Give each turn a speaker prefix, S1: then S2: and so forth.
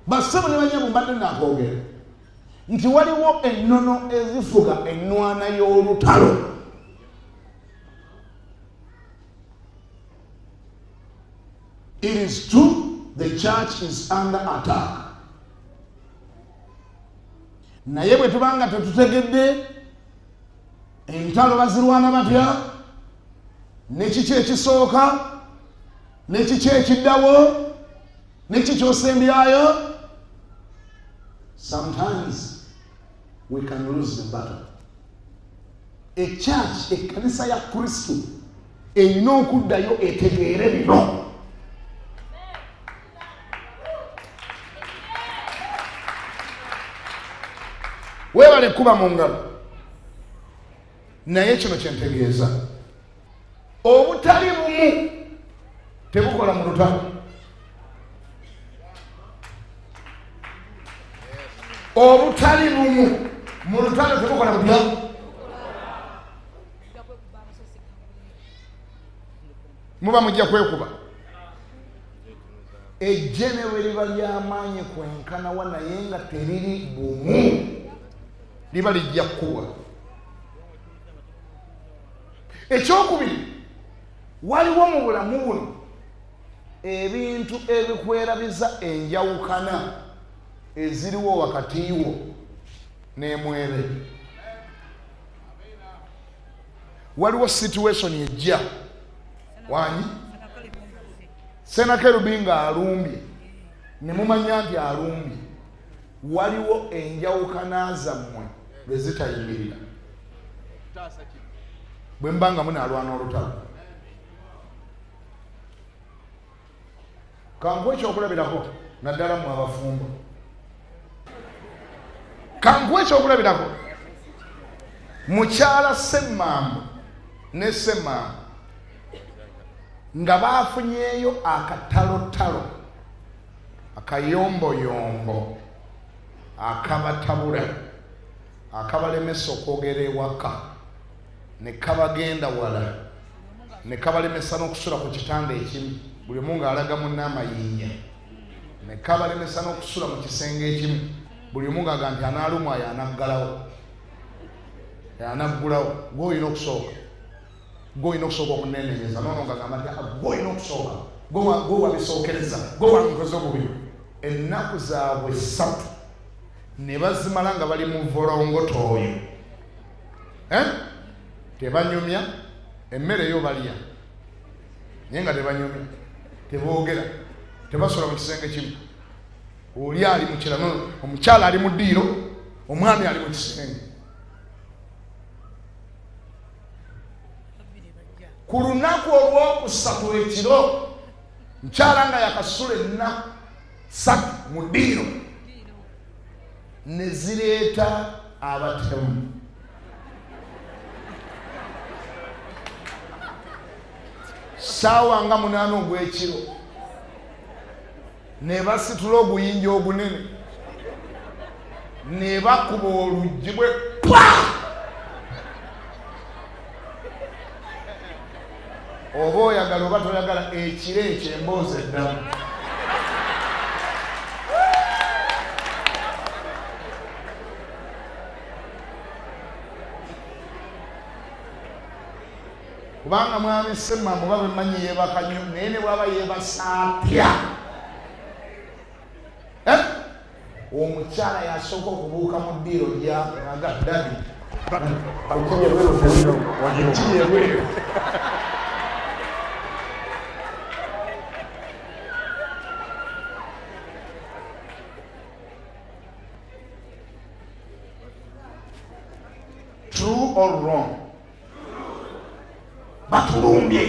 S1: Bassebo ne bannyabo, mbadde nakwogera nti waliwo ennono ezifuga ennwana y'olutalo. It is true, the church is under attack. Naye bwe tuba nga tetutegedde entalo bazirwana batya, ne kiki ekisooka, ne kiki ekiddawo, ne kiki osembyayo, sometimes we can lose the battle. A church, ekkanisa ya Kristo erina okuddayo etegeere bino. Weebale kuba mu ngalo. Naye kino kye ntegeeza, obutali bumu tebukola mu lutalo. Obutali bumu mu lutalo tebukola butya. Muba mujja kwekuba. Ejje ne bwe liba ly'amaanyi kwenkanawa, naye nga teriri bumu, liba lijja kukubwa. Ekyokubiri, waliwo mu bulamu buno ebintu ebikwerabiza enjawukana eziriwo wakati wo n'emwebe. Waliwo situation ejja wanyi Sennakerubi ng'alumbye ne mumanya nti alumbye, waliwo enjawukana zammwe lwe zitayimirira bwe muba nga munaalwana olutalo. Kankuwe ekyokulabirako, naddala mmwe abafumbo. Kankuwe ekyokulabirako, mukyala Semmambo ne Semmambo nga baafunyeeyo akatalotalo, akayomboyombo akabatabula, akabalemesa okwogera ewaka, ne kabagenda wala, ne kabalemesa n'okusula ku kitanda ekimu, buli omu ng'alaga munne amayinja, ne kabalemesa n'okusula mu kisenge ekimu, buli omu ng'aga nti anaalumwa y'anaggalawo, anaggulawo, gw'olina okusooka, gw'olina okusooka okuneenenyeza, noono ng'agamba nti gw'olina okusooka, gwe wabisookereza, gwe wankoze obubi. Ennaku zaabwe 3 ne bazimala nga bali mu volongoto oyo. Tebanyumya, emmere yo balya, naye nga tebanyumya, teboogera, tebasula mu kisenge kimu. Oli ali mu kirano, omukyala ali mu ddiiro, omwami ali mu kisenge. Ku lunaku olwokusatu ekiro, mukyala nga yakasula ennaku 3 mu ddiiro, ne zireeta abatemu. Ssaawa nga 8 ogw'ekiro, ne basitula oguyinja ogunene, ne bakuba oluggi bwe pwa! Oba oyagala oba toyagala, ekiro ekyo emboozi eddamu. Kubanga mwami Semmambo oba bwe mmanyi yeebaka nnyo, naye ne bw'aba yeebasa atya, Omukyala yasooka okubuuka mu ddiiro gy'aga daddy. Ekiri ebweru. True or wrong? Batulumbye.